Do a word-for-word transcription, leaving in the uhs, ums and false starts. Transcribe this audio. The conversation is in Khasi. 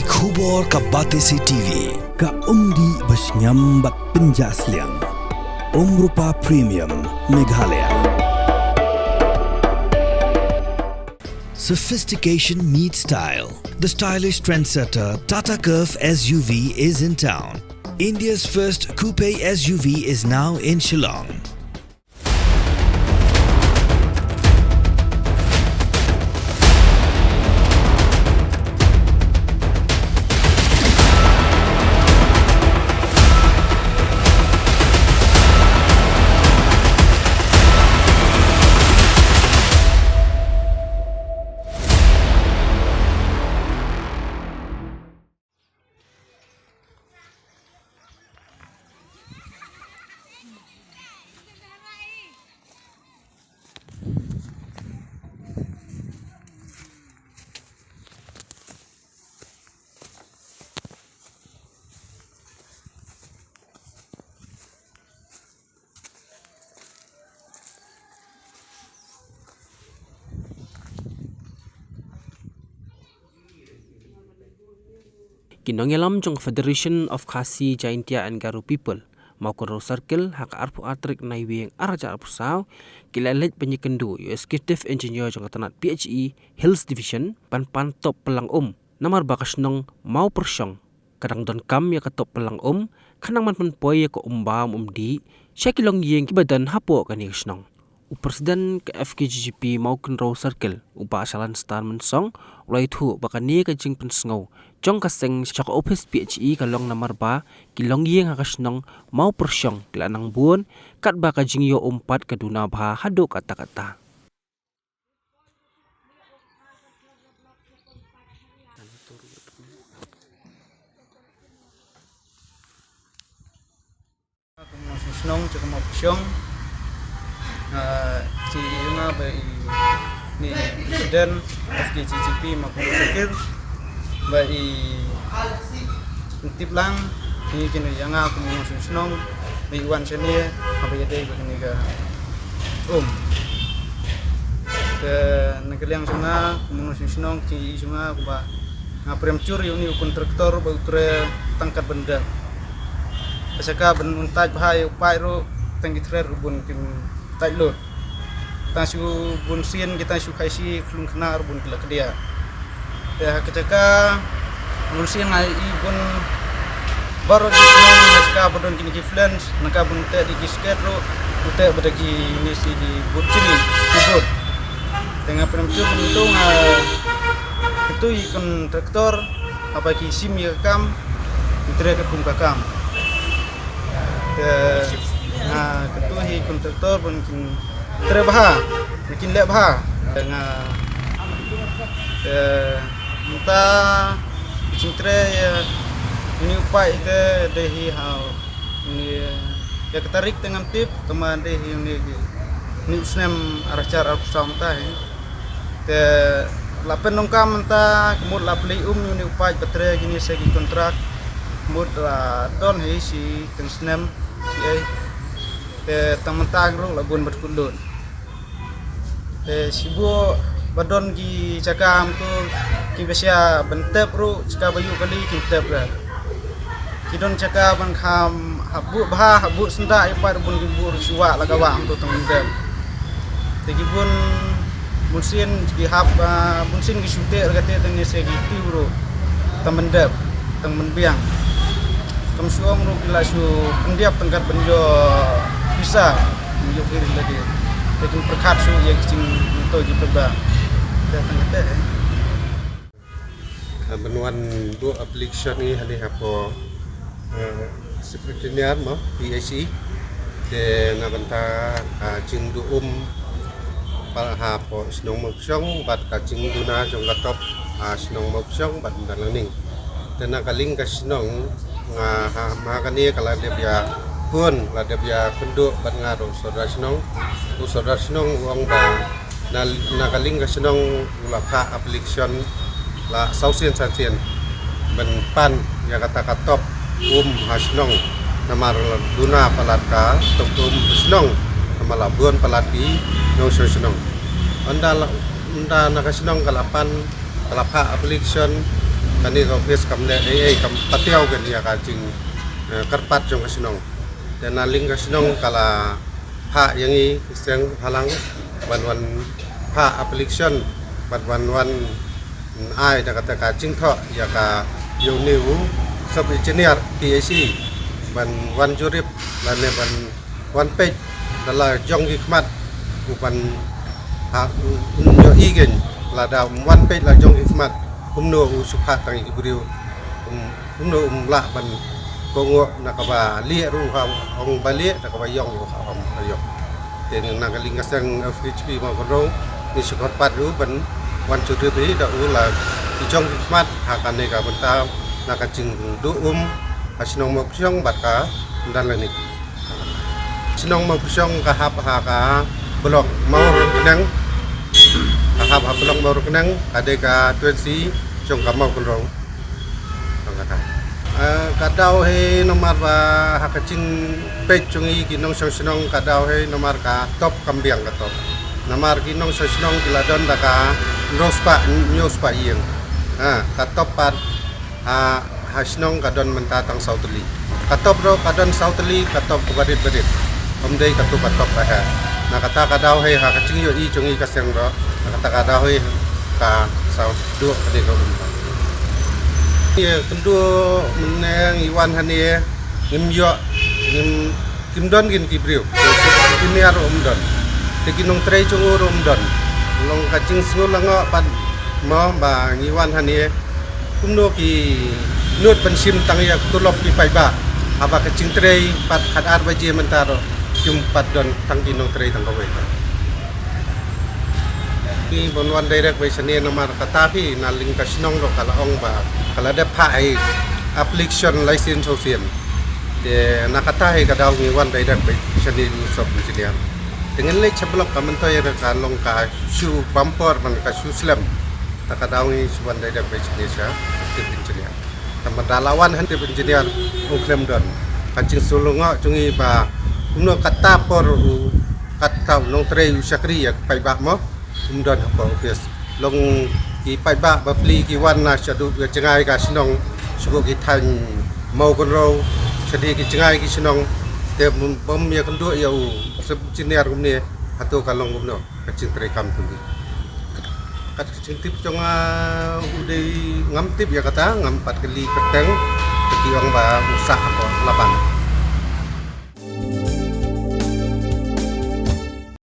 Khubor ka Batesi T V, ka umdih ba shngiam bad pynjah sliang. Umrupa Premium, Meghalaya. Sophistication meets style. The stylish trendsetter Tata Curvv S U V is in town. India's first coupe S U V is now in Shillong. Ki nongïalam jong Federation of Khasi Jaintia and Garo People, Mawkynrew Circle, ha ka arphew ar tarik Naiwieng arhajar arphew saw, ki la leit ban ïakynduh ïa u Executive Engineer jong ka tnat P H E Hills Division ban pan top pynlang um namar ba ka shnong Mawpyrshong ka dang donkam ïa ka top pynlang um, khnang ban pynpoi ïa ka um bam um dih sha ki longïing kiba don hapoh kane ka shnong. U President ka F K J G P Mawkynrew Circle, u Bah Shalan Star Mynsong, u la ïathuh ba kane ka jingpynsngew jong ka seng sha ka ophis P H E ka long namar ba ki longïing ha ka shnong Mawpyrshong ki la nang bun, katba ka jingïoh um pat ka duna bha haduh katta katta. Kum u nongshong shnong jong ka Mawpyrshong, ah, ki ïa nga ba i ne president F K J G P Mawkynrew Circle, ba i tip lang, i kin ïa nga kum u nongshong shnong, ba i wan shane, haba ïadei bad kane ka um. Te na ka liang jong nga, kum u nongshong shnong, ki ïa nga kumba nga premature ïa une u contractor ba u trei tang kat ban dep. Te sha ka ban un tait bha ïa u paip ruh, tang ki threr ruh bun kim tait lut. Tang shu bun sien ki tang shu khaisi khlung khnar bun ki la kdiah. Te ha ka jaka bun sien nga i bun baroh ki shnong ha jaka ba don kine ki flange, na ka bun te di ki sket ruh, u te ba da ki ne si di but chini, ki but. Te nga premature bun tu nga kyntu ïa i contractor, haba ki shim ïa ka kam, ki trei katkum ka kam. Te nga kyntu ïa i contractor bun kin trei bha, kin leh bha. Te nga, te mynta ki jingtrei ïa une u paip te dei hi ha une, ïa ka tarik te ngam tip, tangba dei hi une, une u snem arhajar arphew saw mynta hi. Te la pyndonkam mynta, ka mut la plie um ïa une u paip ba trei kine sa ki kontrak. Ka mut la don hi shi teng snem, shi ei. Te tang mynta ruh la bun bad kut lut. Te shibun ba don ki jaka kumto kiba shah ban tep ruh, jaka ba ïoh kali kin tep ruh. Ki don jaka ban kham hap buh bha, hap buh syndah ïa pat bun ki buh ruh shu wah la ka wah kumto tang ban dep. Te ki bun, bun sien ki hap, ah, bun sien ki shu teh la ka teh tang ne se ki tip ruh tang ban dep, tang ban biang. Kam shu ong ruh ki la shu pyndiap tang kat ban ïoh pisa, ïoh kiri lagi. Te kin pyrkhat shu ïa ki jingmyntoi ki pyrda. Te tang kata, eh. Ah, ban wan buh application ngi hangne hapoh, eh, Secretariat mo, P H E. Te na bynta, ah, jingduh um pal hapoh shnong Mawpyrshong bad ka jingduna jong ka top, ah, shnong Mawpyrshong bad Umdan Langning. Te na ka liang ka shnong nga ha ma kane ka la dep ïa pun, la dep ïa pynduh bad nga ruh u sordar shnong. U sordar shnong u ong ba na, na ka liang ka shnong u la phah application la saw sien san sien ban pan ïa kata ka top um ha shnong. Namar la duna palat ka top um ha shnong, namar la bun palat ki nongshong shnong. Ynda la, ynda na ka shnong ka la pan, ka la phah application Kane ka office kam leh ei ei, kam patiaw kan ïa ka jing, eh, kyrpad jong ka shnong. Te na liang ka shnong ka la phah ïa ngi ki seng halang ban wan phah application, ban wan wan ai da kata ka jingthoh ïa ka ïa une u sub engineer P H E ban wan jurip lane ban wan peit da la jong ki khmat u ban ha u ïohi kein lada um wan peit la jong ki khmat kumno u shu phah tang ïa ki briew. Um, kumno um lah ban kohnguh na kaba lieh ruh ha ong ba lieh, na kaba ïong ruh ha ong ba ïong. Te na ka liang ka seng F H P Mawkynrew ngi shu kyrpad ruh ban wan shu rip hi da u la ki jong ki khmat ha kane ka bynta na ka jingduh um ha shnong Mawpyrshong bad ka Mawdalani. Shnong Mawpyrshong ka hap ha ka block Mawryngkneng, ka hap ha block Mawryngkneng, ka dei ka twenty jong ka Mawkynrew. Tang kata. Eh, ka daw hi namar ba ha ka jingpeit jong ngi ki nongshong shnong ka daw hi namar ka top kam biang ka top. Namar ki nongshong shnong ki la don da ka hynriew spah, hynñiew spah ïing. Ha, ka top pat ha, ha shnong ka don mynta tang saw tylli. Ka top ruh ka don saw tylli, ka top barit barit. Ym dei katu ka top ba heh. Na kata ka daw hi ha ka jingïohi jong ngi ka seng ruh. Na kata ka daw hi ka saw duh ka dei ka um. Ïa kynduh mynne ngi wan hangne ngim ïoh, ngim, kim don kin ki briew. Ki niar um don. Te ki nongtrei jong u ruh um don. Long ka jingsngew lyngngoh pat mo ba ngi wan hangne. Kumno ki nud ban shim tang ïa ka tulop ki paidbah. Haba ka jingtrei pat khat ar baje mynta ruh kim pat don tang ki nongtrei tang kawei. Ngi ban wan direct bai shane namar kata phi na liang ka shnong ruh ka la ong ba ka la dep phah ai application license shuh sien. Te na kata hi ka daw ngi wan direct bai shane u sub engineer. Te ngin leit sha block ka myntoi ruh ka long ka shu bam por ban ka shu slem. Ta ka daw ngi shu wan direct bai shane sha district engineer. Tang ba da la wan ha district engineer u khlem don. Ka jingsngew lyngngoh jong ngi ba kumno kata por u kata u nongtrei u shakri ïa paidbah mo. Um don hapoh office. Long ki paidbah bapli ki wan na shaduh ïa jngai ka shnong, shaduh ki thaiñ Mawkynrew, shaduh ki jngai ki shnong, te bym, bym ïakynduh ïa u sub engineer kumne, hato ka long kumno ka jingtrei kam kumne. Kat ka jingtip jong nga u dei ngam tip ïa kata, ngam pat kylli kyrteng, te ki ong ba u sah hapoh Labang.